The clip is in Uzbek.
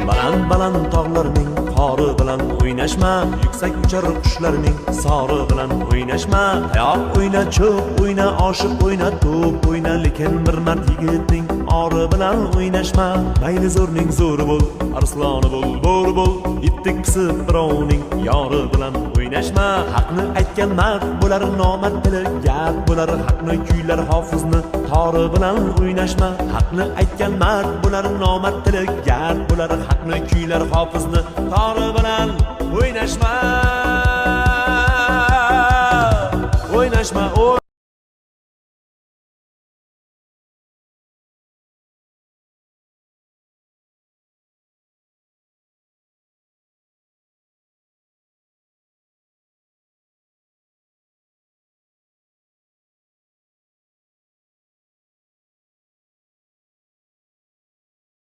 Baland baland tog'larning qori bilan o'ynashma, yuksak uchar qushlarning sori bilan o'ynashma. Tayoq o'yna, cho'p o'yna, oshiq o'yna, to'p o'yna, lekin bir mard yigitning ori bilan o'ynashma. Mayli, zo'rning zo'ri bo'l, arsloni bo'l, bo'ri bo'l, itdek pisib birovning yori bilan o'ynashma. Haqni aytgan mard bo'lar, nomard tili gard bo'lar, haqni kuylar hofizni tori bilan o'ynashma. Haqni aytgan mard bo'lar, nomard tili gard bo'lar, haqni kuylar hofizni tori bilan o'ynashma. O'ynashma.